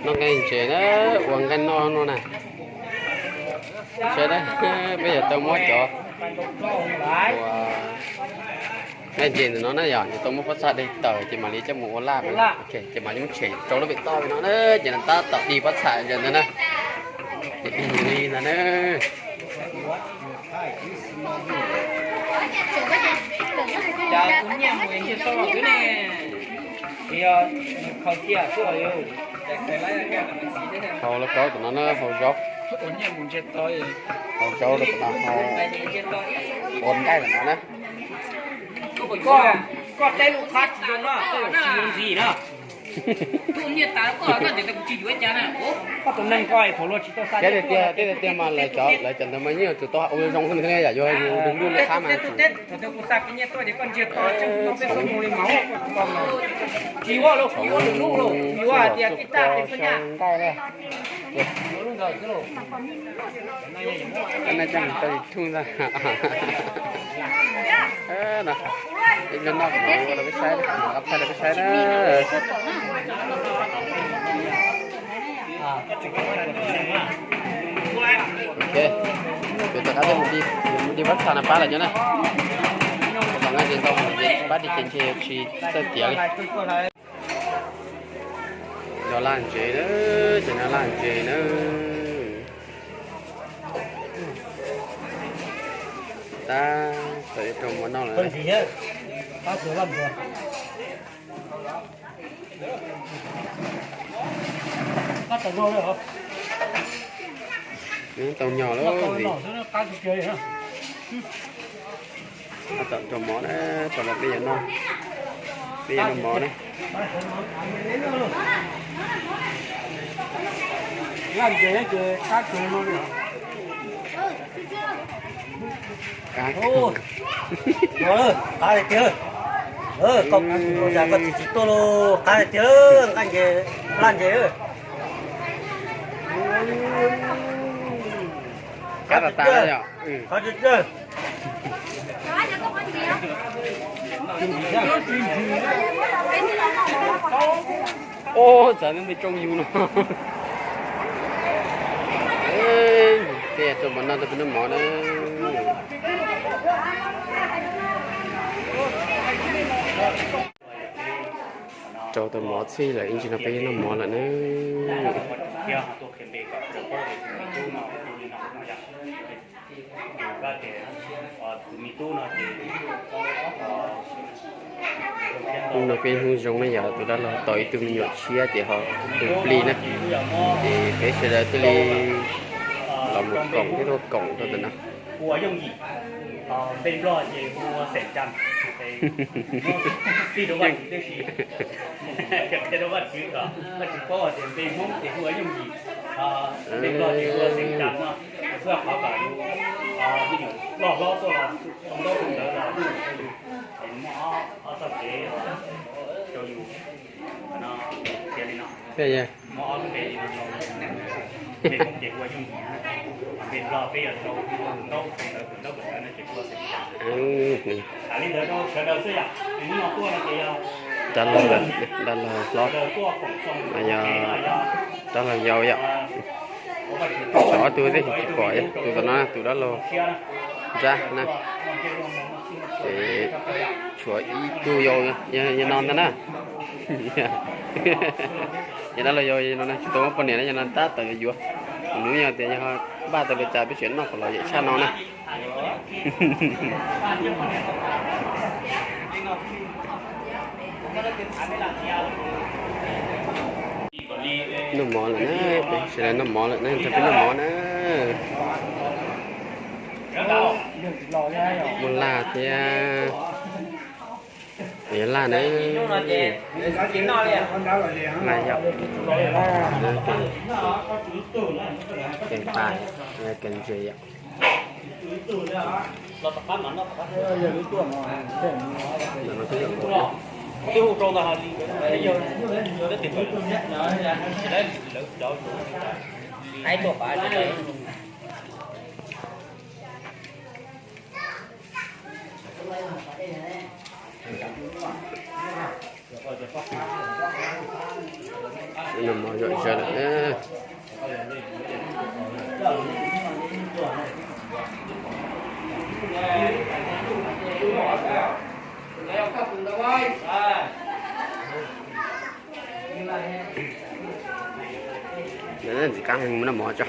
Noj nqaij ntses na, ua nqaij noj no na. Saib na, peb yuav tau muab cov ua nqaij ntses ntawm no na yom, yuav tau muab pob txha dej tawm ces mam li coj mus ua laj, ces mam li muab tshem rau lub pem toj no na, ces nws tab tom dig pob txha ntawd ntag na. Ces dig li ntawd na. Hau lauj kaub tom no na, hau zaub. Hau zaub rau tom no, hau ua nqaij tom no na. Koj teb lus qab tsis zoo no, koj tsis zoo ntxiv na. Thiab tiag tiag, tiag tiag mas lawv cov, lawv cov ntawd mas yeej yog tus tau ua zoo zoo xwb na, yam yog yus lub lub qab mas tsis ua lus lub lub nqaij na. Naj coj mus tau YouTube ntag. No, ib pliag noj kuv mam ua rau peb saib, mam qab thaij rau peb saib na. Ok, kuv rov qab mus dig pob txha no pab lawm nyob na. Los nqaij ntses ntau, pab dig ces ntshe tsis txawj tiav li. Cov laj ntses na, cov no laj ntses na. Tab tom yuav rau mov noj lawm. Tau nyog lawm. Tab tom rau mov na, rau mov peb yuav noj, peb yuav noj mov na. Qab tiag, koj tsis tuaj lauj, qab tiag, nqaij ntses, laj ntses. Qab tas tas yom. Ub, txawm npej tsoo yus no. Tej tau mov noj, tau peb noj mov na. Rau tau mov txhij lawm, ib ntsis no peb yuav noj mov lawm na. Hnub no peb hnub zoo na yom, tus dab laug tau ib tug me nyuam tshiab ces ho tus plig na, ces peb sawv daws thiaj li los mus koom thiab tuaj koom rau ntawm no. Thiab yog dab laug, dab laug hlob, yog dab laug yau yom. Tshuav ob tug thiab tsis pom, tus tom no tus dab laug ntxab na. Ces tshuav ib tug yau, yog no ntag na. Yog dab laug yau no, tsis tau muaj poj niam na, yog no tab tom yuav yuav. Hnub yog tias yog npaj tau li cas peb tseem noj kom los yam tshaj no na. Noj mov lawm na, peb sawv daws noj mov lawm na, nrog peb noj mov na. Muaj laj thiab. Yuav laj na. Laj yom. Kev pa, kev ntses yom. Noj mov zom zaws lawm. Ntxim qab heev, mus noj mov tso.